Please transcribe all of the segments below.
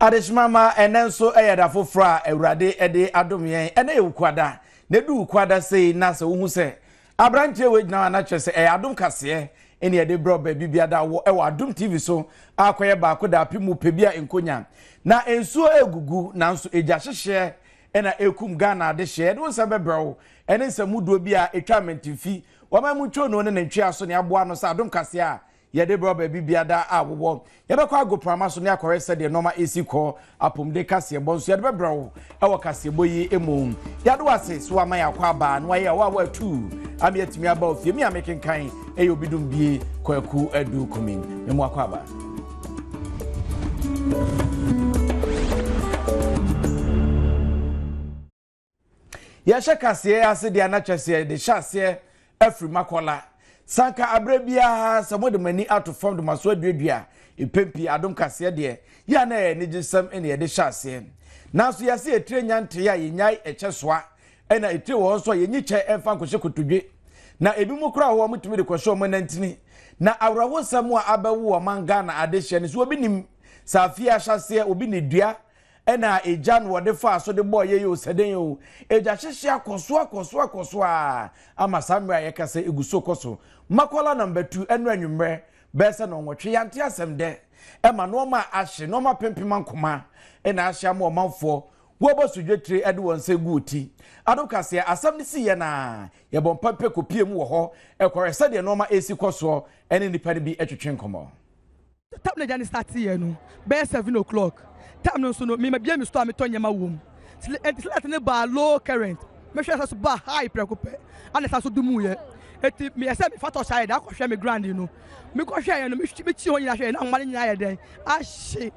Adehyema ma ɛnɛ nso yɛ da foforɔ a Awurade de adom yɛn. Ɛnɛ yɛ Wukuada. Na edu Wukuada sei na sɛ wohu sɛ aberanteɛ wei gyina hɔ a na kyerɛ sɛ ɛyɛ adom kaseɛ ɛne yɛde brɛ baabi biada wɔ ɛwɔ Adom TV so akɔyɛ baako da apem mu pɛ bi a nkonya. Na nsuo egugu nanso egya hyehyeɛ ɛna ekum Ghana adehyeɛ. Yɛde wo nsɛm bɛbrɛ wo ɛne nsɛm muduo bi a etwa amantimfi wɔn mu ntwonoo ne ne ntwea so ne aboa no sɛ adom kaseɛ a Yɛde berɛ baabi biada a wowɔ. Yɛbɛkɔ agoprama so ne akɔhwɛ sɛdeɛ nnoɔma resi kɔ. Apɔmuden kaseɛbɔ nso yɛde bɛbrɛ wo wɔ kaseɛbɔ yi mu. Yɛade wo ase so ama yɛakɔ aba na wayɛ wo a woatu ama yɛatumi aba ofie. Me a mekenkan ɛyɛ obi dum bie Kwaku Adu Kumi. Me mu akɔ aba. Yɛhyɛ kaseɛ ase deɛ na kyerɛ sɛ yɛde hyɛ aseɛ afiri makɔla. Sanka aberɛ biara sɛ mode mo ani ato fam de mo aso aduadua mpɛn pii adom kaseɛ deɛ yɛ a na ɛyɛ anigyesɛm na yɛde hyɛ aseɛ. Nanso yɛse etire nya ntee a yɛnyae ɛkyɛ soa ɛna etire wɔ hɔ nso a yɛnyi kyɛ ɛmfa nkɔhyɛ kotodwe. Na ebi mu koraa wɔ hɔ a wɔtumi de kɔhyɛ wɔn nantin. Na awerɛhosɛm a abɛwo ɔman Ghana adehyeɛ no so obi nim sɛ afei ahyɛaseɛ obi ne dua Ɛna egya no wɔde faa so de bɔɔ yɛn o, sɛ dɛn o, egya hyehye akɔ so akɔ so akɔ so aa ama saa mmerɛ a yɛkasa yi egu so kɔ so. Makola number tu ɛno anwummerɛ bɛyɛ sɛ nɔnwɔtwe yɛante asɛm dɛ ɛma nnoɔma a ahye, nnoɔma pempem ankoma na ahye ama ɔmanfoɔ wɔbɔ so dwetire de wɔn nsa gu ti. Adom kaseɛ asɛm no siiɛ no aa yɛbɔ mpampɛ kɔpie mu wɔ hɔ kɔhwɛ sɛdeɛ nnoɔma ɛresi kɔ soɔ ɛne nnipa no bi twetwe nkɔmmɔ. Time na gya no startee yɛ no bɛyɛ 7:00 time no nso no me mabue me store a metɔ nneɛma wɔ mu nti light no baa low current mehwɛ ɛsan so baa high prɛko pɛ ana ɛsan so dum yɛ eti meyɛ sɛ mefa torch ayɛ dɛ akɔhwɛ me grand no mekɔhwɛ yɛ no mekyi hɔ nyinaa hwɛ na ahoma no nyinaa yɛ dɛn ahye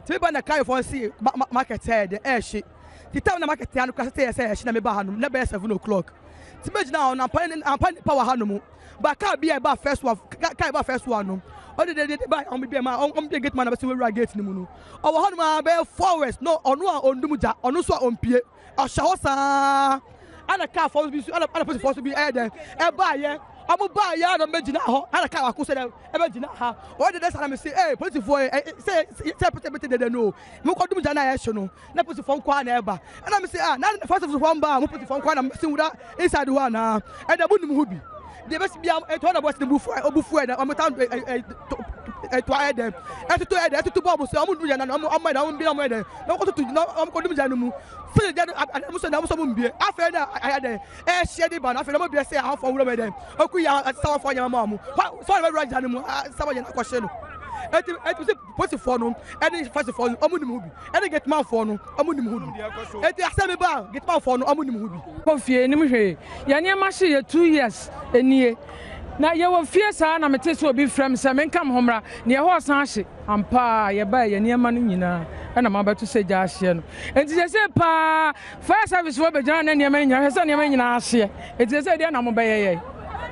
nti meba na kaefoɔ se market ayɛ dɛ ɛhye nti time na market ano kora sɛ yɛ sɛ ɛhye na meba ha nom na bɛyɛ 7:00 nti mɛgyina hɔ no ampa nipa wɔ ha nom. Ba car bi a ɛba first one car ɛba first one no ɔde de de ba ɔmo bi ma ɔmo bi gate man na bɛsɛ wura gate no mu no ɔwɔ hɔ nom a bɛyɛ 4 hours no ɔno a ɔndum gya ɔno nso a ɔmpie ɔhyɛ hɔ saa ɛna car fɔ bi nso ɛna ɛna polisi fɔ so bi ɛyɛ dɛ ɛba yɛ ɔmo ba yɛ ɛna ɔmo bɛgyina hɔ ɛna car baako sɛ dɛ ɛbɛgyina ha ɔde de saa na mi se ee polisifoɔ yɛ sɛ sɛ pɛtɛ pɛtɛ dɛdɛ no mo kɔ dum gya na ɛhyɛ no na polisifoɔ nko ara na ɛba ɛna mi se ah na first foɔ mba a mo polisifoɔ nko ara na mo si wura inside hɔ anaa ɛna mo nim ho bi deɛ bɛsi bia ɛtɔ na bɔsi ne bu fuɛ obu fuɛ na ɔmo tan ɛtɔ ayɛ dɛ ɛtoto ayɛ dɛ ɛtoto bɔɔbo sɛ ɔmo dum gya na ɔmo ɔmo ɛdɛ ɔmo bi na ɔmo yɛ dɛ na ɔmo kɔtoto na ɔmo kɔ dum gya no mu firi gya no ɔmo sɛ na ɔmo sɛ ɔmo mbie afei na ayɛ dɛ ɛhyɛ de ba no afei na ɔmo bie sɛ ahɔfo wura mu yɛ dɛ oku yɛ asawafo anyama ma ɔmo sɛ ɔmo bɛwura gya no mu asawa yɛ n'akɔhyɛ no eti eti sɛ polisifoɔ no ɛne fasifoɔ no ɔmo nim ho bi ɛne gatemanfoɔ no ɔmo nim ho bi eti asɛm ba gatemanfoɔ no ɔmo nim ho bi. Kɔ fie nim hwee yɛ nneɛma hye yɛ 2 years nie na yɛwɔ fie saa na mete sɛ obi frɛ me sɛ menka me ho mmra ne ɛhɔ ɔsan ahye ampa a yɛbaa yɛ nneɛma no nyinaa ɛna mabɛto sɛ gya ahyeɛ no. Enti sɛ sɛ paa fire service wɔ bɛgyina na nneɛma no nyinaa hwɛ sɛ nneɛma no nyinaa ahyeɛ. Enti sɛ sɛ deɛ na mobɛyɛ yɛ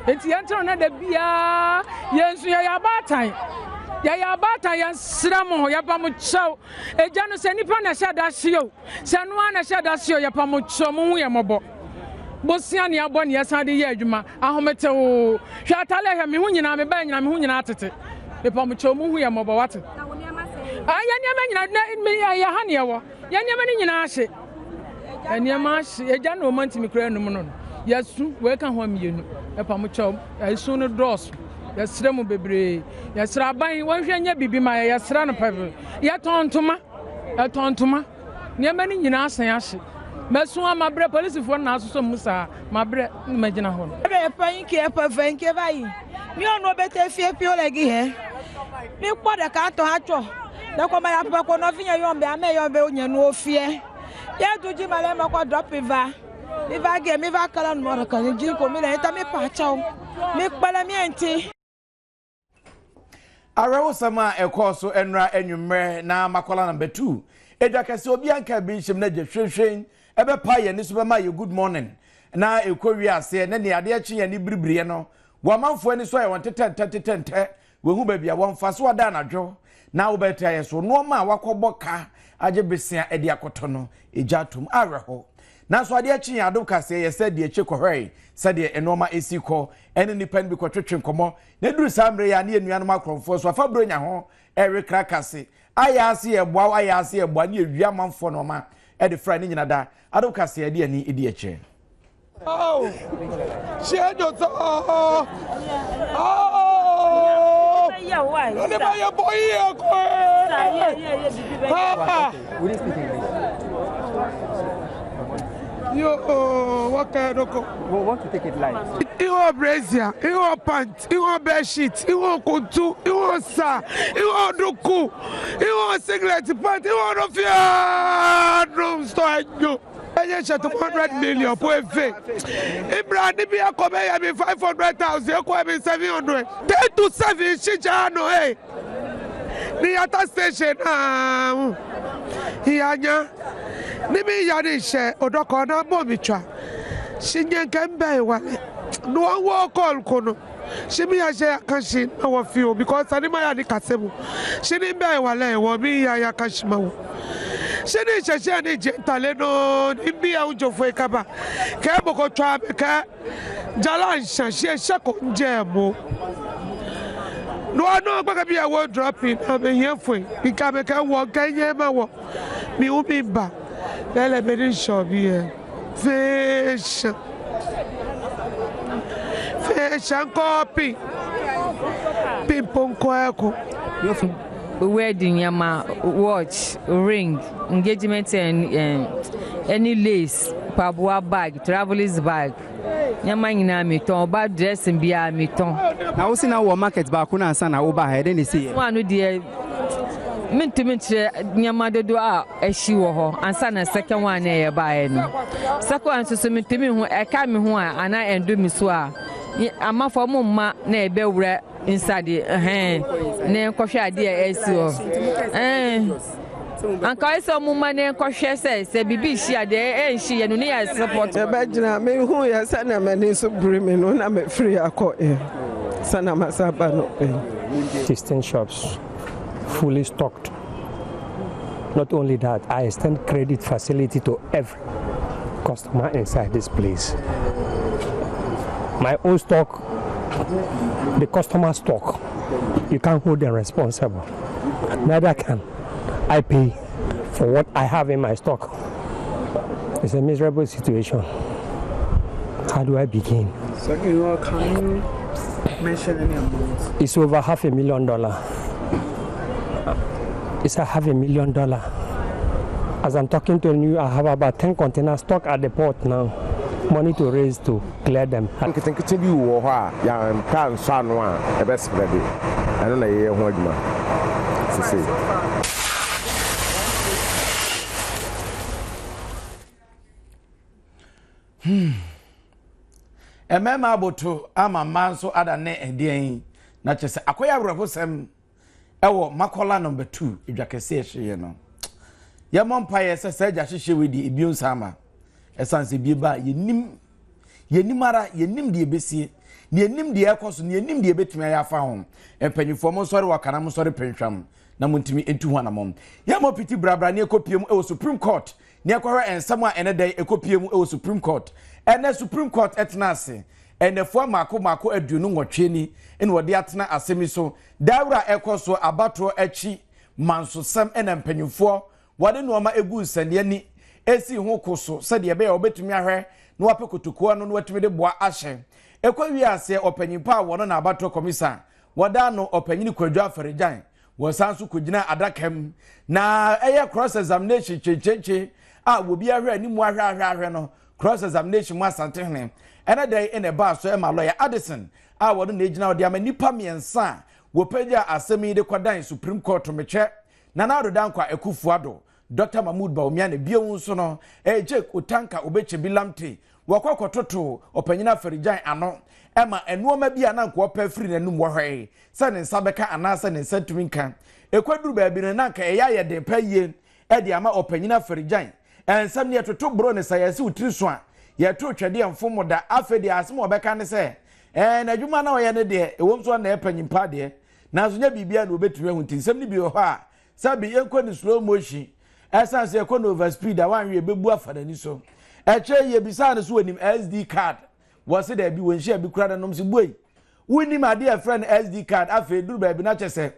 enti yɛntena na da biara yɛn nso yɛyɛ abaatan, yɛyɛ abaatan. Yɛnsrɛ mo, yɛpa mo kyɛw. Egya no sɛ nipa na ɛhyɛ da hye o, sɛ noa na ɛhyɛ da hye o, yɛpa mo kyɛw, mo ho yɛ mmɔbɔ. Bosia ne abɔ ne yɛsan de yɛ adwuma ahometew. Hwɛ atale, hwɛ me ho nyinaa, me baa nyinaa, me ho nyinaa tete. Mepa mo kyɛw, mo ho yɛ mmɔbɔ wate. Ah, yɛ nneɛma nyinaa na yɛ ha ne yɛwɔ yɛ nneɛma no nyinaa ahye, nneɛma ahye. Egya na ɔma ntumi kura enum no yɛsu wei ka ho mmienu. Mepa mo kyɛw, ɛsu no dɔɔso. Yɛsrɛ mu bebree, yɛsrɛ aban wɔnhwɛ nyɛ biribi ma yɛ. Yɛsrɛ no pɛpɛ. Yɛtɔn ntoma, yɛtɔn ntoma, nneɛma no nyinaa asan ahye. Mɛso a mabrɛ polisifoɔ no na asosɔ mu saa mabrɛ na magyina hɔ no. Eƒe nke eƒe ve nke va yi míawo bete fie ƒio le gi he míkpɔ ɖeka ŋutɔ hã tsɔ ɖeko me aƒe ko nɔvinye yɔm be ame yɔm be nye nuwo fie ye du dzi me le me kɔ drɔpi va mi va ge mi va ke le numɔ ɖeka dzi ko mi le ŋutɔ mi pa tsɛwo mi kpe ɖe mía ŋuti. Awerɛhosɛm a ɛkɔɔ so nnora anwummerɛ na Makola Number 2 edwa kɛse obi anka bi nhyɛm na gye hwehwɛn ɛbɛpa yɛn ani so bɛma yɛ good morning na ɛkɔ wie aseɛ na nea adeɛ kye yɛn ani biribiriɛ no wɔn amanfoɔ ani so ayɛ wɔn tetɛntɛ tetɛntɛ wɔhu baabi a wɔmfa so ada anadwo na wobɛte ayɛ so nneɛma a wakɔbɔ ka agye besia de akɔtɔ no egya atom awerɛho. Nanso adeɛ kye yɛn adom kaseɛ yɛ sɛ deɛ akyi kɔhwɛe sɛdeɛ nneɛma esi kɔ ɛne nnipa no bi kɔtwetwe nkɔmmɔ na eduru saa mmerɛ yi a ne yɛn nuanom akorɔmfoɔ so afa buronya ho ɛrekra kase. Ayɛ ase yɛboa wo, ayɛ ase yɛboa ne yɛwia amanfoɔ nnoɔma de fra ne nyina da. Adom kaseɛ de ani di akyire. Oh, ṣe so. Oh, ne ba yɛ bɔ yi yɛ ko Yo, what kind of We want to take it light. Iho brazier, iho pant, iho bed sheet, iho kuntu, iho sa, iho duku, iho singlet, pant, iho no fear, no store enyo. Enye hyɛ 200 million po efe. Ibra ni bi akɔ bɛ yɛ mi 500,000, ekɔ yɛ mi 700. 10 to 7 shija no eh. Ni yata station na yanya. Ni mi ya ni hyɛ odɔkɔ na bɔ mi twa. Si nye nke mbɛ iwale. No one wo call kono. Si mi ya hyɛ ya kan si na wɔ fi o because ani ma ya ni kase mu. Si ni mbɛ iwale wɔ mi ya ya kan si ma wo. Si ni hyɛhyɛ ni je ntale no ni bi ya ujo fo ikaba. Ke boko twa me ke jala nhyɛ si ehyɛ ko nje mo. No ano gbɛgɛ bi ya wo dropping na me hie fo nka me ke wɔ nke nye ma wɔ mi wu mi ba lɛlɛ me ni sɔ bi yɛ fɛɛhyɛ fɛɛhyɛ nkɔ pi pimpo nkɔ ɛko. Wedding nneɛma, watch, ring, engagement and any lace, paboa bag, travelers bag. Nneɛma nyinaa metɔn, ɔba dressing biara metɔn. Na wo si na wɔ market baako na ansa na woba ha ɛdɛn na ɛsi yɛ? Wɔn ano deɛ mentumi nkyerɛ nneɛma dodoɔ a ahyi wɔ hɔ ansa na second one na ɛyɛ baeɛ no. Second one nso so mentumi ho ɛka me ho a anaa ɛndo me so a amanfoɔ mo mma na ɛbɛwura inside ɛhɛn na nkɔhwɛ adeɛ a ɛsi hɔ. Ɛn anka ɔyɛ sɛ ɔmo mma na nkɔhwɛ sɛ sɛ biribi hyi adeɛ ɛnhyi yɛ no ne yɛ support. Yɛbɛgyina mehu yɛ sɛnea m'ani so biri me no na mefiri akɔ ɛ sɛnea masa ba no ɛ. 16 shops fully stocked. Not only that, I extend credit facility to every customer inside this place. My own stock, the customer stock, you can't hold them responsible. Neither can I pay for what I have in my stock. It's a miserable situation. How do I begin? So, can you mention any amount? It's over $500,000. It's a $500,000. As I'm talking to you, I have about 10 containers stuck at the port now. Money to raise to clear them. Nketenkete bi wɔ hɔ a yɛampa nsɔ ano a ɛbɛsprɛ de ɛno na yɛyɛ ho adwuma sesei. Mmarima aboto ama mmaa nso ada ne ɛdeɛn na kyerɛ sɛ akɔyɛ awerɛhosɛm ɛwɔ Makola number 2 edwa kɛseɛ ɛhyeeɛ no. Yɛmmɔ mpaeɛ sɛ saa agya hyehyɛ wei deɛ ebio nsa ama. Ɛsiane sɛ ebie ba a yɛnim yɛnim ara yɛnim deɛ ebesie na yɛnim deɛ ɛkɔ so na yɛnim deɛ ebetumi ayɛ afa ho. Mpanyinfoɔ mo nsɔre wɔ kana mo nsɔre pɛnhwam na mo ntumi ntu ho anamɔ. Yɛmmɔ piti brabra ne ɛkɔ mu ɛwɔ Supreme Court ne ɛkɔhwɛ nsɛm a ɛnɛ dɛn ɛkɔ pie mu ɛwɔ Supreme Court. Ɛnɛ Supreme Court ɛtena ase ɛnɛfoɔ mako mako 28 ni ɛna wɔde atena asɛm yi so. Dawura ɛkɔ so abatoɔ akyi mansosɛm ɛna mpanyinfoɔ wɔde nneɛma egu nsɛnniɛ ni esi ho ko so sɛdeɛ ɛbɛyɛ wɔbɛtumi ahwɛ na wɔapɛ kotokuo no na wɔatumi de boa ahyɛ. Ɛkɔ wie aseɛ ɔpanyinpa a wɔno na abatoɔ kɔmisa wɔda no ɔpanyini Kwadwo Afari-Gyan wɔsan so kɔgyina adaka mu na ɛyɛ cross examination kyenkyenkyen a obi ahwɛ anim ahwɛ ahwɛ ahwɛ no cross examination mu Asantehene ɛna dɛn ɛna ɛbaa so ɛma lawyer Addison a wɔno na egyina ɔde ama nipa mmiɛnsa a wɔpagya asɛm yi de kɔdan Supreme Court metwɛ Nana Addo Dankwa Akufo-Addo, Dr. Mahmoud Bawumia ne bio nso no Jake Otanka Obetsebi Lamptey wɔkɔ kɔtoto ɔpanyin Afari-Gyan ano ɛma nneɛma bi a na nka ɔpɛ firi n'anum wɔhwɛ sɛ ne nsa bɛka anaasɛ ne nsa ntumi nka. Ekwaduru baabi no na nka ɛyɛ ayɛ den pa yie ɛde ama ɔpanyin Afari-Gyan. Ɛnsɛm ne yɛtoto boro ne sɛ yɛsi wotiri so a yɛto twɛdeɛ mfom da. Afei deɛ asɛm a ɔbɛka ne sɛ n'adwuma na ɔyɛ ne deɛ ɛwɔ nso na ɛyɛ pa deɛ nanso nyɛ biribiara na obetumi ahu nti nsɛm no bi wɔ hɔ a sɛbi yɛnkɔ ne slow motion ɛsan sɛ yɛkɔ no over speed a wanwe yɛbɛbu afa n'ani so. Ɛkyɛ yɛ bisa no so wɔnim SD card wɔsi dɛbi wɔn nhyia bi kura na nom si bue wonim adeɛ ɛfrɛ no SD card. Afei duru baabi na kyɛ sɛ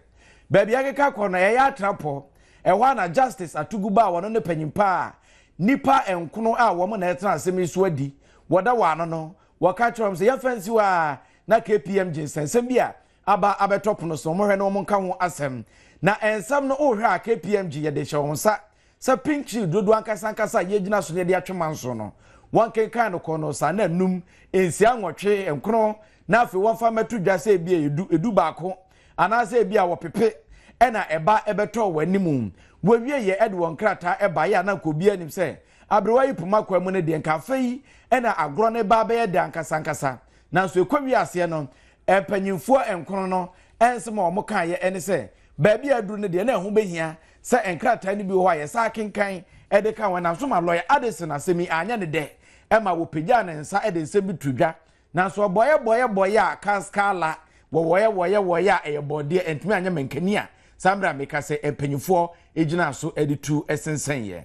Baabi a ɛkeka kɔ no, ɛyɛ atrapɔ. Ɛhɔ a na Justice Atugu ba a wɔno ne panyin pa a nnipa nkono a wɔn na ɛtena asɛm yi so adi wɔda wɔn ano no, wɔka kyerɛ wɔn sɛ yɛmfa nsi hɔ a na KPMG nsɛnsɛm bi a aba abɛtɔ pono so wɔhwɛ na wɔn nka ho asɛm. Na nsɛm no wohwɛ a KPMG yɛde hyɛ wɔn nsa sɛ pink shield dodoɔ ankasa ankasa a yɛgyina so na yɛde atwe manso no, wɔnkenkan no kɔ no saa na num, nsia, nwɔtwe, nkron, na afei wɔmfa mmɛto dwa sɛ ebi a edu, edu baako, anaasɛ ebi a wɔpepe ɛna ɛba ɛbɛtɔ wɔn anim. Wɔwie yɛ ɛde wɔn nkrataa ɛbaeɛ a na nka obiara nim sɛ aberewa yi poma kwan mu no deɛ nka afei ɛna agorɔ no ba abɛyɛ dɛ ankasa ankasa. Nanso ɛkɔ wie aseɛ no, mpanyinfoɔ nkono no nsɛm a wɔn kaeɛ ɛne sɛ baabi a aduru no deɛ na ɛho bɛhia sɛ nkrataa no bi wɔ hɔ a yɛsan akenkan de ka ho. Ɛnam so ma lɔya Addison asɛm yi anyɛ ne dɛ ma wɔpagyaa ne nsa de nsɛm bi too dwa. Nanso ɔbɔeɛ bɔeɛ bɔeɛ a Kaskala wɔ wɔeɛ wɔeɛ wɔeɛ a ɛyɛ bɔɔdeɛ antumi anyɛ mankani a saa mmerɛ a meka sɛ mpanimfoɔ gyinaa so de tu sensɛneeɛ.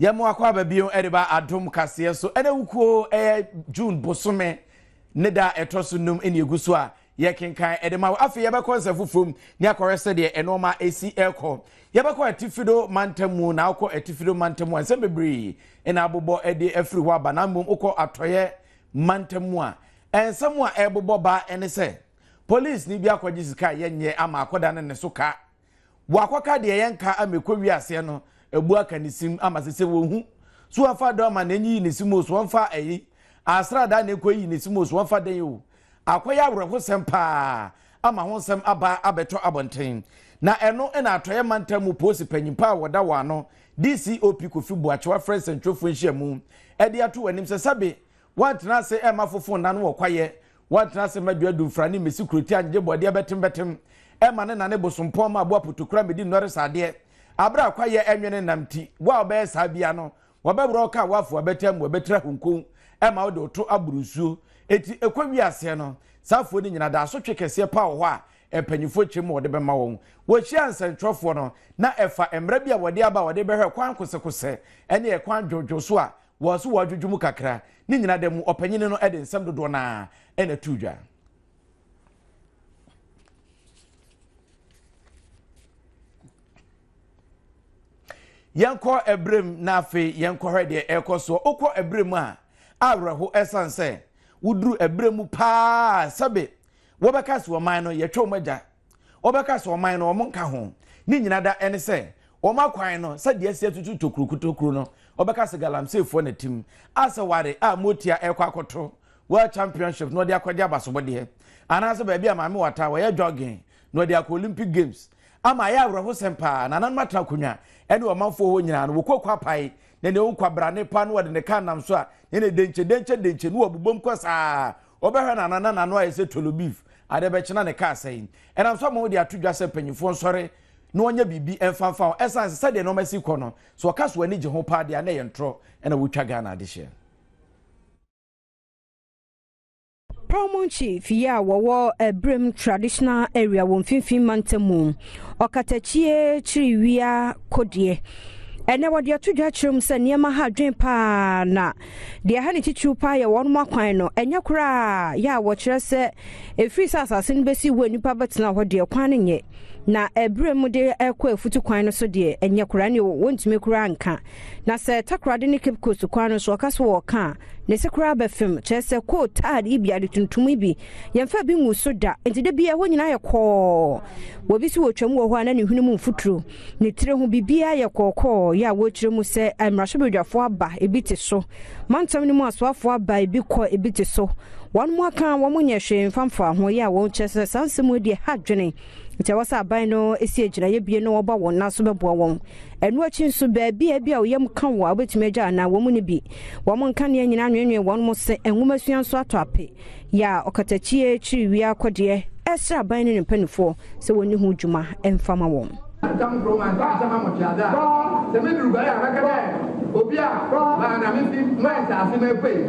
Yɛn mu akɔ aba bio de ba adom kaseɛ so ɛna wukuo ɛyɛ June bosome ne da ɛtɔ so num ɛna egu so a yɛkenkan ɛde ma wo. Afei yɛbɛkɔ nsa foforɔ mu ne akɔhwɛ sɛdeɛ ɛnoɔma esi ɛkɔ. Yɛbɛkɔ atifido mantam mu na akɔ atifido mantam mu a nsɛm bebree ɛna abobɔ ɛde afiri hɔ aba na mmom wokɔ atɔeɛ mantam mu a nsɛm a ɛbobɔ ba ɛne sɛ polisini bi akɔgye sika a yɛnyɛ ama akɔda ne ne so ka. Wakɔka deɛ yɛnka ama ɛkɔ wie aseɛ no abu aka ne sim ama sɛ sɛ wɔhu so wɔmfa dɔn ma na ɛnyiyi ne sim o so wɔmfa ayi asradaa na ɛkɔ yi ne sim o so wɔmfa dɛn o akɔyɛ awerɛhosɛm paa ama ho nsɛm aba abɛtɔ abɔnten na ɛno na atɔeɛ mantam mu polisi panyimpa a wɔda wɔn ano DCOP Kofi Boakye wafrɛ nsɛntwerɛfoɔ nhyiamu ɛde ato wɔn anim sɛ sɛbe wɔntena ase ɛmma fofo nna no wɔ kwaeɛ Wɔantena ase mma dua dumfra ne mmesi kurotia ngyegye bɔdeɛ bɛtembɛtem ɛmma ne nane bosompɔn mma aboa potokura mmedi nnɔre sradeɛ. Aberɛ a kwaeɛ ɛnwene nam nti, wo a wobɛyɛ saa biara no, wɔbɛworɔ wo ka woafo abati amu abɛtiri ahonkon ɛma wode wo to aboro nsuo. Enti ɛkɔ wie aseɛ no, saa afuo no nyina da asotwe kɛseɛ paa wɔ hɔ a mpanyinfoɔ kyerɛ mu a wɔde bɛma wɔn. Wɔhyiaa nsɛntwerɛfoɔ no, na ɛfa mmara bi a wɔde aba a wɔde bɛhwɛ kwan kosɛkosɛ ɛne ɛkwan dwodwo so a Wɔn nso wɔadwudwo mu kakra. Ne nyinaa da mu, ɔpanyin no de nsɛm dodoɔ no ara na ɛtoo dwa. Yɛnkɔ ɛberɛ na afei yɛnkɔhwɛ deɛ ɛrekɔ soɔ. Wokɔ ɛberɛ mu a, awerɛho ɛsiane sɛ woduru ɛberɛ mu paa sɛbe wɔbɛka sɛ ɔman no yɛtwa wɔn agya Wɔbɛka sɛ ɔman no wɔn nka ho. Ne nyina da ɛne sɛ wɔn akwan no sɛdeɛ asi atutu tokuro kutokuro no wɔbɛka sɛ galamseyfoɔ na tim a sɛ ware a motia ɛrekɔ akɔto World Championship na wɔde akɔgye abasobɔdeɛ anaasɛ baabi a Maame Wata wɔyɛ jogging na wɔde akɔ Olympic Games ama ayɛ awerɛhosɛm paa. Nananom atena akonnwa ɛne ɔmanfoɔ hɔ nyinaa no wɔkɔ kɔ apae na nea ɔwɔ kwabrane pa na wɔde ne kaa nam so a ne ne denkye denkye denkye na wɔbobom kɔ saa Wobɛhwɛ n'ano na n'ano ayɛ sɛ tolo beef, ade bɛkye na ne ka asɛe. Ɛnam so ama wɔde ato dwa sɛ mpanyimfoɔ nsɔre na wɔnyɛ biribi mfa mfa ho. Ɛsiane sɛ sɛdeɛ nneɛma si kɔ no, sɛ wɔka sɛ wɔn ani gye ho paa deɛ a, na ɛyɛ ntorɔ na wɔretwa Ghana adehyeɛ. Paramount Chief yi a wɔwɔ Abirem Traditional Area wɔ Mfimfini Mantam mu, Ɔkatakyie Kyiriwia Kodeɛ. Ɛnɛ wɔde ato dwa kyerɛ mu sɛ nneɛma ha adwene paa na Deɛ ɛha ne titiriw paa yɛ wɔn akwan no, ɛnyɛ koraa yɛ a wɔkyerɛ sɛ ɛfiri sɛ asase no bɛsi hɔ a nnipa bɛtena hɔ deɛ, kwan no nyɛ. Na ɛberɛ mu de ɛkɔ afutu kwan no so deɛ, ɛnyɛ koraa ne wɔntumi koraa nka. Na sɛ Takoradi ne Cape Coast kwan no so ɔka sɛ wɔreka a, ne se koraa bɛfem, kyerɛ sɛ coal tar yi bi, ade tuntum yi bi, yɛmfa bi ngu so da, nti da biara ɛhɔ nyinaa yɛ kɔɔ. Wɔbi so wɔtwam wɔ hɔ a na ne hwene mu mfuturo. Ne tiri ho biribiara yɛ kɔɔkɔɔ yɛ a wɔrekyerɛ mu sɛ mmarahyɛbadwafoɔ aba ebi te so, mantam no mu asoafoɔ aba ebi kɔ ebi te so. Wɔn mu aka a wɔn nyɛ hwee mfa mfaa ho yɛ a wɔkyerɛ sɛ saa nsɛm yi deɛ ɛha adwene nti ɛwɔ sɛ aban no si agyinaeɛ bie na wɔba wɔn nan so bɛboa wɔn. Ɛno akyi nso baabi a ebi a oyam ka wo a wobɛtumi agya anaa wɔn mu no bi. Wɔn nkanea nyinaa nwenwee wɔn mo se nwomasua nso atɔ ape. Yɛ a ɔkatakyie kyiri wia akɔdeɛ ɛresrɛ aban ne ne mpaninfoɔ sɛ wɔnni ho dwuma mfa ma wɔn. Ntam kurom ansa ansa ma motwe adze a, sɛ medur guar a mɛka dɛ, Obi a maa na mifi m'asaase m'epuei,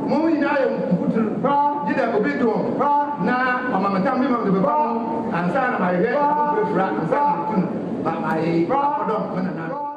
mo nyina yɛ mfutur, gyedɛ obi dom na ɔma me tam bi ma medze pepa mo ansaana mahwehwɛ na mo furafura ansaana metum ma maayɛ akɔdɔm me nananom.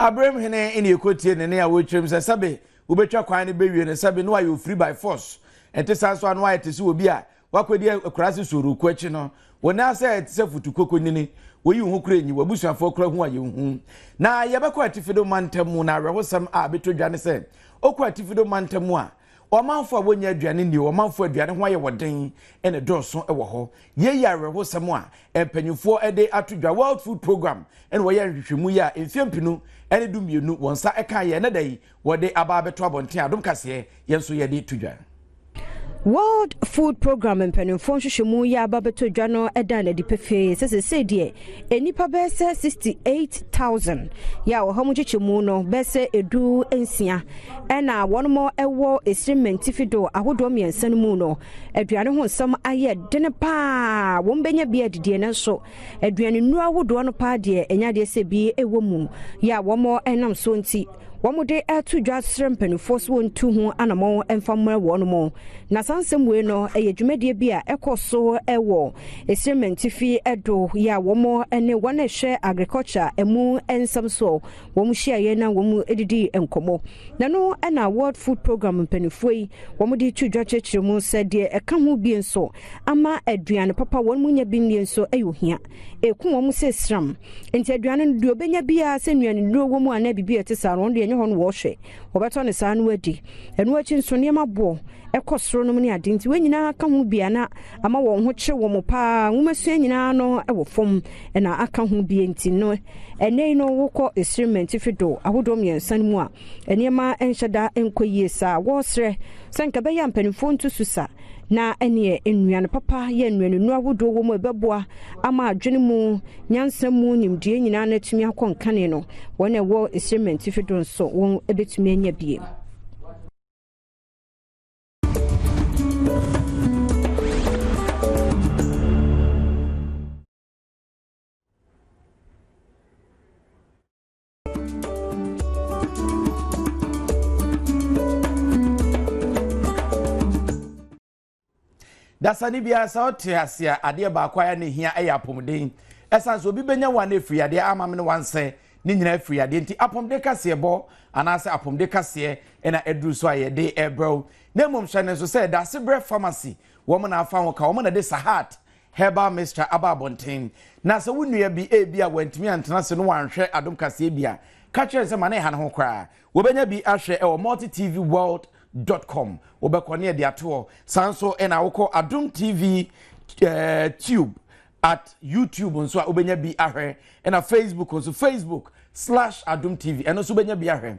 Aberem hene ne ɛkɔtie ne nne a wɔrekyerɛm sɛ sɛbe wobɛtwa kwan no bɛwie no sɛbe no ayɛ ofiri by force. Ɛnte saa nso a na wayɛ te sɛ obi a wakɔdi akuraase sooroko akyi no. Wo nan ase ayɛ te sɛ futukoko nini. Woyi wo ho kora nyi, w'abusuafoɔ kora hu a yɛnhu. Na yɛbɛkɔ atifido mantam mu na awerɛhosɛm a abɛtɔ dwa ne sɛ wokɔ atifido mantam mu a Ɔmanfo a wonnya aduane nni, ɔmanfo aduane ho ayɛ wɔ den na ɛdɔɔso wɔ hɔ. Yei yɛ awerɛhosɛm a mpanimfoɔ de ato dwa. World Food Programme na wɔyɛɛ nhwehwɛmu yi a mfeɛ mpenu ne du mmienu wɔn nsa kaeɛ. Ɛnnɛ da yi wɔde aba abɛto abɔnten a Adom Kaseɛ yɛn nso yɛde to dwa. World Food Programme mpanimfoɔ nhwehwɛmu yi a aba abɛtɔ dwa no da no adi pefee sɛ seesei deɛ nnipa bɛyɛ sɛ 68,000 yɛ a ɔha mu nkyekyɛmu no bɛyɛ sɛ 16 ɛna wɔn wɔ Esiri Mantifi do ahodoɔ mmiɛnsa no mu no aduane ho nsɛm ayɛ dene paa wɔn bɛnya bi adidie nanso aduane nnuro ahodoɔ no paa deɛ ɛnya adeɛ sɛ bi ɛwɔ mu yɛ a wɔn nam soɔ nti Wɔde reto dwa srɛ mpanimfoɔ sɛ wɔntu ho anammɔn mfa mmrɛ wɔn. Na saa nsɛm wei no yɛ dwumadie bi a ɛkɔ so wɔ Esire Mantifi do yɛ a wɔn ne wɔn a ɛhwɛ agriculture mu nsɛm soɔ wɔn hyiaeɛ na wɔn didi nkɔmmɔ. Na no na World Food Programme mpanimfoɔ yi wɔn de to dwa kyerɛkyerɛ mu sɛ deɛ ɛka ho bie nso ama aduane papa wɔn mu nya bi nnie nso yɛ ohia. Ɛku wɔn sɛ sram. Nti aduane no deɛ ɔbɛnya biara sɛ nnuanennuro wɔ mu anaa biribi a ɛte saa no, wɔn deɛ ɛnyɛ hɔ no wɔhwɛ. Wɔbɛtɔ no saa no adi. Ɛno akyi nso nneɛma boɔ ɛkɔ soro nom ne ade nti wɔn nyinaa ka ho bi a na ama wɔn ho kyere wɔn paa. Nwomasua nyinaa no wɔ fam na aka ho bi nti no ɛnɛ yi no wokɔ Esiri Mantifi do ahodoɔ mmiɛnsa no mu a nneɛma nhyɛ da nkɔ yie saa. Wɔresrɛ sɛ nka ɛbɛyɛ a mpanimfoɔ nto su sa na ɛneɛ nnuane papa yɛ nnuanennuro ahodoɔ wɔ mu a ɛbɛboa ama adwene mu, nyansa mu, nimdeɛ nyinaa no atumi akɔ nkane no, wɔn a ɛwɔ Esire Mantifi do nso wɔn bɛtumi anya bie. Dasani biara sɛ ɔte ase a adeɛ baako a ɛna ehia yɛ apɔmuden. Ɛsan so obi bɛnya wɔn efiri adeɛ ama me ne wansɛ ne nyinaa efiri adeɛ nti apɔmuden kaseɛ bɔ anaasɛ apɔmuden kaseɛ ɛna aduru so a yɛde ɛbrɛw. Na mmom hyɛ ne nso sɛ Dasebrɛ Pharmacy wɔn na afa ho ka wɔn na de Sahat Herbal mixture aba abɔnten. Na sɛ wo nua bi ebia wantumi antena ase no wanhwɛ Adom Kaseɛ bi a, ka kyerɛ no sɛ ma ne nha ne ho koraa. Wɔbɛnya bi ahwɛ ɛwɔ multitvworld dot com. Wobɛkɔ ne yɛde ato hɔ. Saa nso na wokɔ Adom TV eh, Tube at YouTube nso a wobɛnya bi ahwɛ. Ɛna Facebook nso, Facebook slash Adom TV, ɛno nso wobɛnya bi ahwɛ.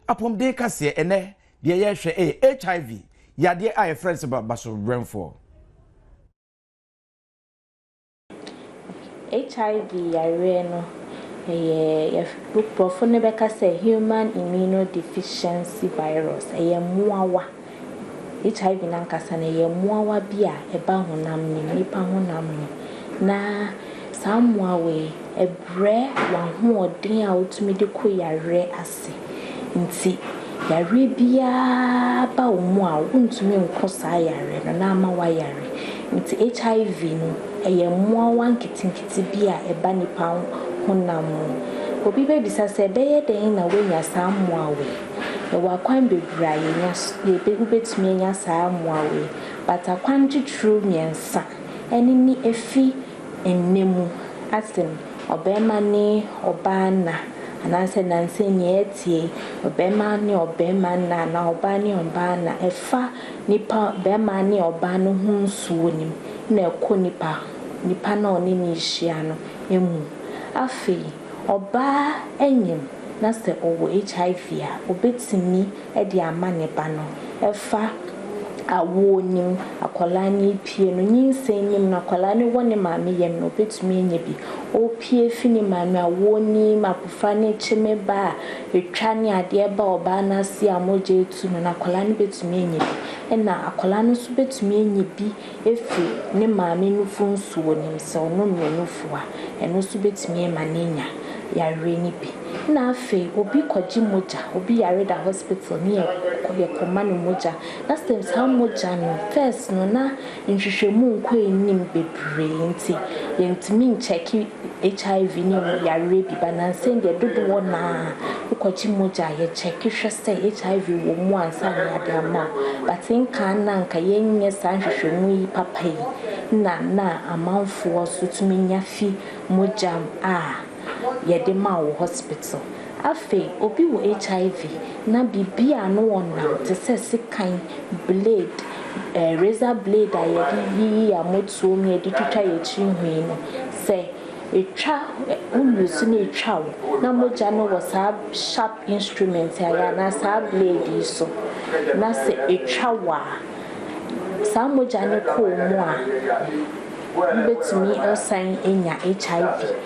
Apɔmuden kaseɛ ɛnɛ deɛ yɛrehwɛ ɛyɛ HIV, yadeɛ a yɛfrɛ no sɛ basowerɛmfoɔ. HIV yareɛ no, ɛyɛ borɔfo no bɛka sɛ human immunodeficiency virus. Ɛyɛ mmoawa. HIV no ankasa no, ɛyɛ mmoawa bi a ɛba honam no mu, nnipa honam mu. Na saa mmoawa yi, ɛbrɛ w'ahoɔden a wotumi de ko yareɛ ase. Nti yareɛ biara ba wo mu a, wontumi nko saa yareɛ no na ama woayare. Nti HIV no, ɛyɛ mmoawa nketenkete bi a ɛba nipa honam mu. Obi bɛbisa sɛ, ɛbɛyɛ dɛn na woanya saa mmoawa yi? Yɛwɔ akwan bebree a yɛnya yɛbɛ wobɛtumi anya saa mmoawa yi, but akwan titiriw mmiɛnsa ɛne ne ɛfi nna mu asen ɔbarima ne ɔbaa nna anaasɛ nnansa yi nea ɛteɛ yi, ɔbarima ne ɔbarima nna anaa ɔbaa ne ɔbaa nna, ɛfa nipa barima ne ɔbaa no ho nsuo no mu na ɛkɔ nipa nipa no a ɔne no rehyia no mu. Afei ɔbaa nyem na sɛ ɔwɔ HIV a, ɔbɛtumi de ama ne ba no ɛfa awoɔ no mu, akwadaa no repue no, nyinsɛn no mu no, akwadaa no wɔ ne maame yam no, ɔbɛtumi anya bi. Ɔrepue fi ne maame awoɔ no mu, abɔfra no rekyeme ba a, ɛtwa ne adeɛ ba ɔbaa no ase a mogya retu no no, akwadaa no bɛtumi anya bi. Ɛna akwadaa no nso bɛtumi anya bi afiri ne maame nufu nsuo no mu, sɛ ɔnom ne nufu a, ɛno nso bɛtumi ama no anya yareɛ no bi. Nna afei obi kɔgye mogya, obi yare da hospital ne yɛkɔma no mogya, na sɛ saa mogya no first no na nhwehwɛmu nnkɔ enyim beberee ntsi yɛnntumi nnkyɛke HIV ne mu yareɛ bi ba nansa yi deɛ dodoɔ no ara wokɔgye mogya a yɛkyɛke hwɛ sɛ HIV wɔ mu ansa na yɛade ama wo. But nkan no a anka yɛnyɛ saa nhwehwɛmu yi papa yi na na amanfoɔ nso tumi nya fi mogya a yɛde ma wo wɔ hospital. Afei obi wɔ HIV na biribi a ano ɔnam te sɛ sekan, blade, razor blade a yɛde yiyi yɛn amotuo mu, yɛde twitwa yɛn tiri nhwi no, sɛ ɛtwa, wo use na ɛtwa wo na mogya no wɔ saa sharp instrument yi anaa saa blade yi so na sɛ ɛtwa wo a, saa mogya no kɔ wo mu a, wobɛtumi asan anya HIV.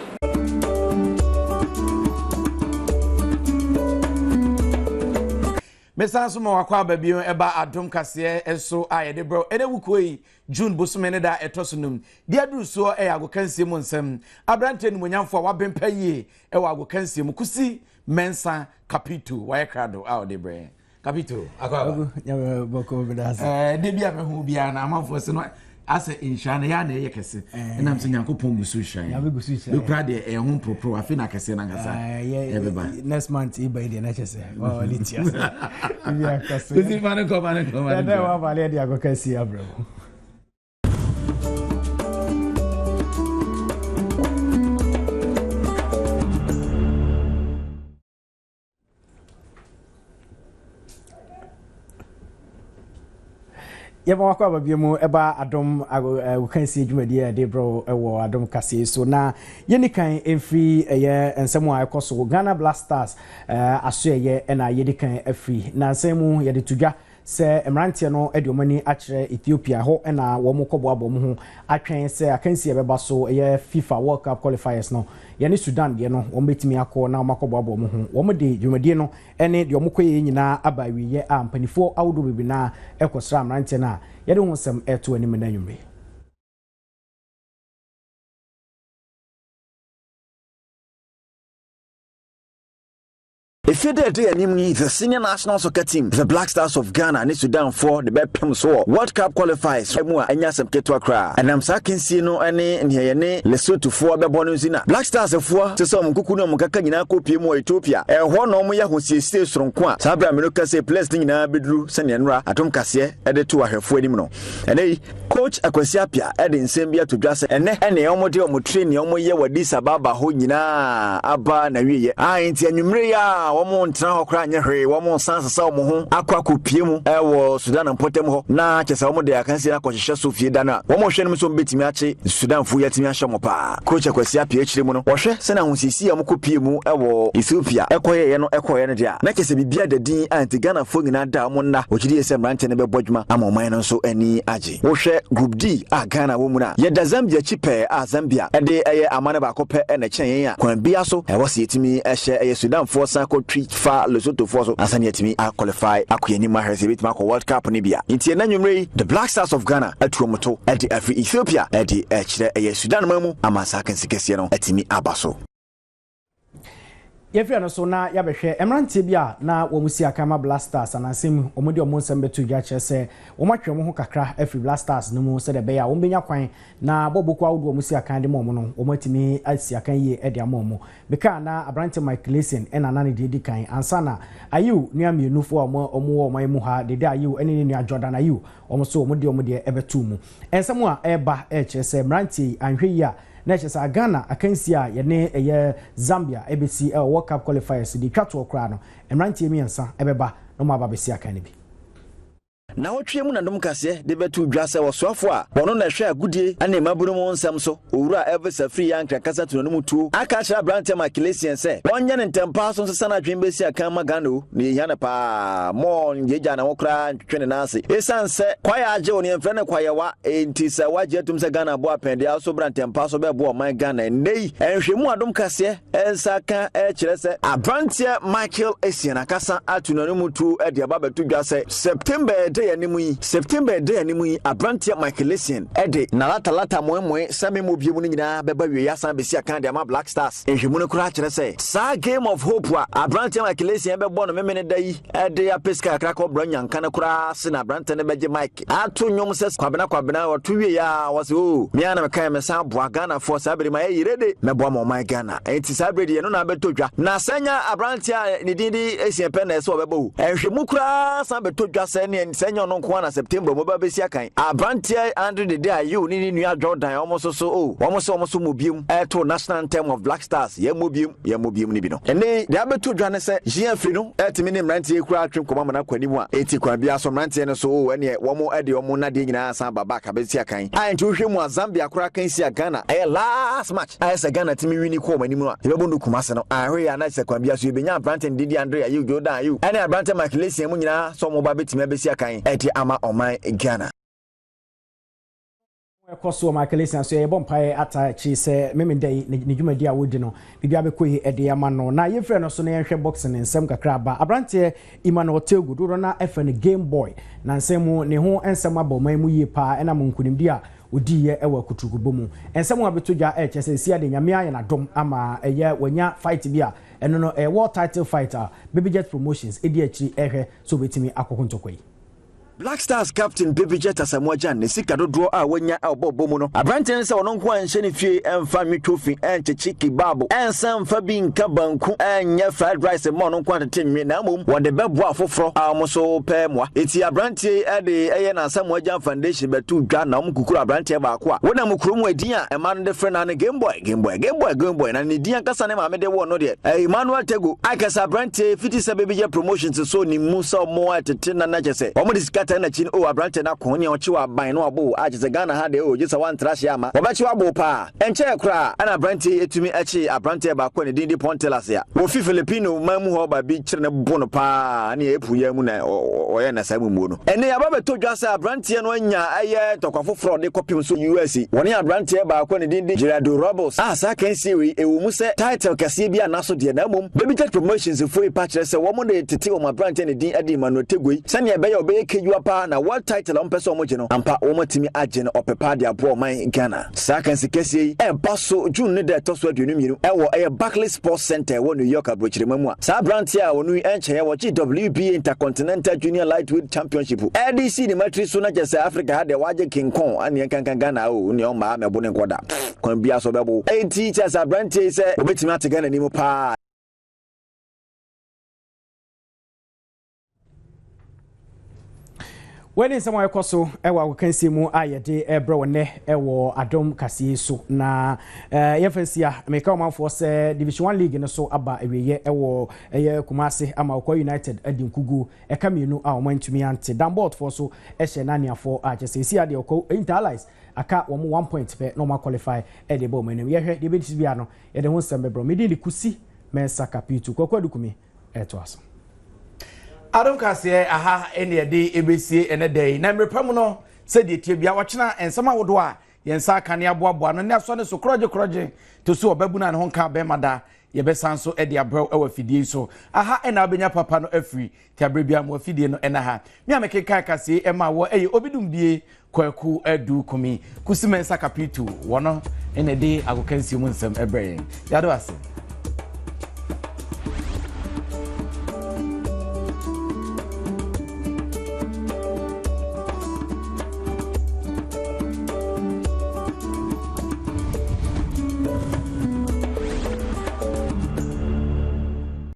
Mesan so ma wakɔ aba bio ɛba adom kaseɛ so a yɛde brɛ ɛnɛ wukuo yi June bosome ne da ɛtɔ so num deɛ aduru soɔ ɛyɛ agokansie mu nsɛm aberanteɛ nimonyamfoɔ a wabempa yie ɛwɔ agokansie mu Kusi Mensah Kapito wayɛ krado a ɔde brɛ Kapito akɔ aba ɛɛ de bi a mɛhu biara na amanfoɔ sɛ no asɛ nhyira no yɛ a na ɛyɛ kɛse ɛnam sɛ nyankopɔn gu so hyira yɛn mekura deɛ ɛyɛ ho mporoporo afei na akɛseɛ no ankasa ɛbɛba next month iba yi deɛ na kyɛ sɛ ɔne tia sɛ kosi ma no kɔ ma no kɔ ma no kɔ ɛdɛ wa ba ne ɛde akɔka si abrɛ mu. Yɛma wakɔ aba bio mu ɛba adom agokansie dwumadie a yɛde brɛ wɔ adom kaseɛ so na yɛni kan mfiri ɛyɛ nsɛm a ɛkɔ so Ghana Black Stars asoɛyɛ ɛna yɛdi kan afiri na nsɛm mu yɛde to dwa sɛ mmeranteɛ no de wɔn ani akyerɛ Ethiopia, ɛhɔ na wɔrekɔboaboa wɔn ho atwɛn sɛ akansie a ɛbɛba so, ɛyɛ FIFA World Cup qualifiers no, yɛne Sudan deɛ no, wɔbɛtumi akɔ na wɔakɔboaboa wɔn ho. Wɔde dwumadie no ne deɛ wɔkɔyɛeɛ nyinaa aba awieeɛ a mpanimfoɔ ahodoɔ bebree no ara rekɔsra mmeranteɛ no a yɛde ho nsɛm reto anim nnɛ anwummerɛ yi. Efe da ɛda yɛn anim yi, the senior national soccer team, the Black Stars of Ghana ne Sudanfoɔ de bɛpem so wɔ World Cup qualifiers mu a ɛnyɛ asɛm ketewa koraa. Ɛnam saa akansie no ne nea yɛne Lesothofoɔ bɛbɔ no nti na Black Stars foɔ te sɛ wɔn nkuku ne wɔn nkaka nyinaa kɔpue mu wɔ Ethiopia. Ɛhɔ na wɔyɛ ahosiesie soronko a saa berɛ a me no ka sei players no nyinaa bɛduru sɛnea nnora atom kaseɛ de too ahwɛfoɔ anim no. Ɛnnɛ yi, Coach Akwasi Appiah de nsɛm bi ato dwa sɛ ɛnnɛ ne wɔde wɔn training a wɔyɛ wɔ Addis Ababa hɔ nyinaa aba n'awieɛ. A enti anwummere yi a wɔntena hɔ koraa nyɛ hwee, wɔresan asesa wɔn ho akɔ akɔpue mu wɔ Sudan mpɔtam hɔ na kyerɛ sɛ wɔde akansie no akɔhyehyɛ so fie da no a wɔrehwɛ no mu sɛ wɔbɛtumi akye Sudanfoɔ yi atumi ahyɛ wɔn paa. Coach Akwasi Appiah akyire mu no, wɔhwɛ sɛnea ahosiesie a wɔkɔpuee mu wɔ Ethiopia kɔyɛeɛ no kɔeɛ no deɛ a, na kyerɛ sɛ biribiara da din a enti Ghanafoɔ nyinaa da a wɔn nna. Wɔgye die sɛ mmeranteɛ no bɛbɔ adwuma ama ɔman no nso ani agye. Wohwɛ Group D a Ghana wɔ mu no a, yɛda Zambia akyi pɛɛ a Zambia de ɛyɛ amane baako pɛ na ɛkyɛn yɛn a kwan biara so ɛwɔ sɛ yɛtumi hyɛ ɛyɛ Sudanfoɔ san kɔtwi fa Lesothofoɔ so ansa na yɛatumi a qualify akɔ yɛn anim ahwɛ sɛ yɛbɛtumi akɔ World Cup no bi a. Nti ɛnnɛ anwummerɛ yi, The Black Stars of Ghana atu wɔn to de afiri Ethiopia de rekyerɛ ɛyɛ Sudan man mu ama saa akansi kɛseɛ no atumi aba so. Yɛfiri ɛno so na yɛabɛhwɛ mmeranteɛ bi a na wɔn si akan ma Black Stars anansɛm mu wɔn de wɔn nsɛm bɛto dwa kyerɛ sɛ wɔn atwe wɔn ho kakra afiri Black Stars no mu sɛdeɛ ɛbɛyɛ a wɔn bɛnya kwan na bɔɔlbɔ kuo ahodoɔ a wɔn si akan de ma wɔn no wɔn atumi asi akan yie de ama wɔn. Mekaa na aberanteɛ Mike Gleason na na ne deɛ di kan ansa na Ayew nua mmienu foɔ a wɔn wɔ ɔman mu ha Dede Ayew ne ne nua Jordan Ayew wɔn nso wɔn de wɔn deɛ bɛtoo mu. Nsɛm a ɛreba rekyerɛ sɛ mmeranteɛ yi anhwɛ yie a na ɛkyerɛ sɛ Ghana akansie a yɛne ɛyɛ Zambia ɛbɛsi ɛwɔ World Cup qualifiers deɛ ɛtwa toɔ koraa no mmeranteɛ mmiɛnsa ɛbɛba na wɔn aba abɛsi akan no bi. Nnawɔtwe mu na Dom Kaseɛ de bɛtoo dwa sɛ ɔsoafo a ɔno na ɛhwɛ agodie ne mmabunu mu nsɛm so, Owura Elvis Afriyie Ankrah kasa tu n'anom tuo aka akyerɛ aberanteɛ Michael Essien sɛ ɔnyɛ no ntɛmpaa so nsesa n'adwene bɛsi akan ma Ghana o, na yɛhia no paa. More ngyaagyaa ne ho koraa ntwetwe ne nan ase. Esiane sɛ kwaeɛ agye wo no yɛmfrɛ no kwaeɛwa enti sɛ woagye atum sɛ Ghana aboa pɛn deɛ so bra ntɛmpaa so bɛboa ɔman Ghana ɛnnɛ yi. Nhwɛmu a Dom Kaseɛ nsa ka kyerɛ sɛ aberanteɛ Michael Essien akasa atu n'anom tuo de aba abɛto dwa sɛ September a ɛda yɛn. yɛn anim yi, September a ɛda yɛn anim yi, aberanteɛ Michael Essien de n'alatalata moemoe sɛ memmɔ bio mu no nyinaa bɛba awieeɛ asan abɛsi akan de ama Black Stars. Nhwɛmu no koraa kyerɛ sɛ saa Game of Hope a aberanteɛ Michael Essien bɛbɔ no Memeneda yi de apɛ sika kakra kɔbrɛ nyanka no koraa ase na aberanteɛ no bɛgye mic ato nnwom sɛ Kwabena Kwabena ɔto wieeɛ a ɔse oh me ara na mekaeɛ mesan aboa Ghanafoɔ saa bere mayɛ yere de mɛboa ma ɔman Ghana enti saa bere deɛ ɛno na abɛtɔ dwa na sɛ nya aberanteɛ a ne din de Essien pɛ na ɛsɛ ɔbɛbɔ o nhwɛmu koraa san bɛtɔ dwa sɛ neɛ sɛ nyɛ ɔno nko ara na September mu bɛba bɛsi akan aberanteɛ Andre Dede Ayew ne ne nua Jordan wɔn nso so o wɔn sɛ wɔn nso mmɔ biom ɛto national anthem of Black Stars yɛn mmɔ biom yɛn mmɔ biom no bi no. Ɛnnɛ yi, deɛ abɛtɔ dwa ne sɛ GFA no atumi ne mmeranteɛ yi koraa atwe nkɔmmɔ ama no akɔ anim a enti kwan biara so mmeranteɛ no so oo ɛneɛ wɔn de wɔn nnadeɛ nyinaa asan aba back abɛsi akan a enti wohwɛ mu a Zambia koraa kan si a Ghana ɛyɛ last match a ɛsɛ Ghana tumi wini kɔ wɔn anim no a yɛbɛbɔ no Kumasi no a ɛhɔ yɛ a na sɛ kwan biara so yɛbɛnya aberanteɛ no Didi Andre Ayew Jordan Ayew ɛne aberanteɛ Michael Essien mu nyinaa sɛ wɔn ba bɛtumi abɛsi akan ɛde ama ɔman Ghana. Ɛkɔ so wɔ Michael Essien so yɛbɔ mpaeɛ ata akyiri sɛ Memenda yi ne dwumadi a wɔdi no biribiara bɛkɔ yi de ama no. Na yɛmfiri ɛno so na yɛnhwɛ boxing nsɛm kakra aba. Aberanteɛ Emmanuel Teogu dodoɔ no ara frɛ no Game Boy. Nansa mu ne ho nsɛm aba ɔman mu yie paa ɛnam nkunimdie a ɔdiiɛ wɔ akuturukubɔ mu. Nsɛm a abɛtɔ dwa ɛrekyerɛ sɛ seesei deɛ Nyame ayɛ no adom ama ɛyɛ wanya fight bi a ɛno no ɛyɛ world title fight a Baby Jet Promotions ɛdi akyiri ɛrehwɛ sɛ ɔbɛtumi akɔko ntɔkwa yi. Black Stars captain Baby Jet Asamoah Gyan ne sika dodoɔ a wanya a ɔbɔ bɔ mu no, aberanteɛ no sɛ ɔno nko ara nhyɛ ne fie mfa nwe twofi, nkyekye kebab, nsan mfa bi nka banku, nyɛ fried rice mma ɔno nko ara tete nwe na mmom wɔde bɛboa afoforɔ a wɔn nso pɛ mmoa. Enti aberanteɛ yi de ɛyɛ n'Asamoah Gyan Foundation bɛtoo dwa na wɔkukuru aberanteɛ baako a wonam kurom edin a mmaa no de frɛ no ara ne Game Boy, Game Boy, Game Boy, Game Boy na ne din ankasa ne maame de woo no deɛ ɛyɛ Emmanuel Tagoe. Ayɛ sɛ aberanteɛ yi fiti sɛ Baby Jet Promotions so ne mu sɛ ɔmo ɛtete na na kyɛ sɛ ɔmo de sika taa n'akyi no oh aberanteɛ no ako nea ɔkye wɔ aban na wabo a kyɛ sɛ Ghana ha deɛ oh gye sɛ wantra hye ama wɔbɛkye wabo paa ɛnkyɛɛ koraa ɛna aberanteɛ yi etumi ɛkyee aberanteɛ baako a ne din de Pontelas a wofi Filipino man mu hɔ ba bi kyere no bo no paa ne April yi ara mu na ɔyɛ na saa mmuo no ɛnɛ yɛaba bɛtɔ dwa sɛ aberanteɛ no anya ɛyɛ ntɔkwa foforɔ ɔde kɔpem so US wɔne aberanteɛ baako a ne din de Gerardo Robles a saa kansie wei ɛwɔ mu sɛ title kɛseɛ bi anna so deɛ na mmom Baby Tech Promotions foɔ yi pa kyerɛ sɛ wɔn de tete wɔn aberanteɛ ne din de Emmanuel Tegoe sɛnea ɛbɛyɛ a ɔbɛyɛ kejuwa paa na world title a wɔpɛ sɛ wɔgye no ampa wɔn atumi agye no ɔpɛ paa de aboa ɔman Ghana. Saa akansi kɛseɛ yi ɛreba so June ne da ɛtɔ so 22 ɛwɔ ɛyɛ Barclays Sports Center ɛwɔ New York aburokyirema mu a saa aberanteɛ a ɔno yi ɛnkyɛeɛ wɔgye WBA Intercontinental Junior Lightweight Championship ɛde sii ne matiri so na kyerɛ sɛ Africa ha deɛ wagye King Kong ɛneɛ nkanka Ghana o neɛ ɔmmaa mɛbo ne nkɔda. Kwan biara so ɔbɛbo. Enti kyerɛ sɛ aberanteɛ yi sɛ ɔbɛtumi ate Ghana ni mu paa. Wei ne nsɛm a ɛkɔ so wɔ agokansie mu a yɛde rebrɛ wo nnɛ wɔ Adom kaseɛ yi so. Na yɛmfa nsia, meka ɔmanfoɔ sɛ Division 1 League no so aba awieɛ wɔ ɛyɛ Kumase ama Okwa United adi nkuguo ɛka mmienu a wɔn antumi ante. Danbɔɔtfoɔ so hyɛ Naniafoɔ a kyɛ sɛ ɛsi adeɛ Okwa Inter Allies Aka wɔn one point pɛ na wɔn a qualify de ba wɔn anim. Yɛhwɛ deɛ ɛbɛsi biara no, yɛde ho nsɛm bɛbrɛ wo. Me din de Kusi Mensah Kapitu. Kwaku Adukumi ɛretoa so. Adom kaseɛ aha ɛne ɛde ɛbɛsie ɛnɛ da yi na mmerɛ pa mu no sɛdeɛ tie bia ɔkyena nsɛm ahodoɔ a yɛn nsa aka ne aboaboa no ne asɔ ne so korɔgye korɔgye to so ɔbabunu a ne ho nka bɛrima da yɛbɛsan so de abrɛw wɔ afidie yi so aha ɛna wobɛnya papa no afiri Nti aberɛ biara mo afidie no ɛna ha. Me a mekenkan kaseɛ ɛma wɔ ɛyɛ Obidumbie Kwaku Adu Kumi Kusi Mensah Kapitu wɔno ɛna ɛde agokansie mu nsɛm ɛbrɛ yɛn. Yɛada wo ase.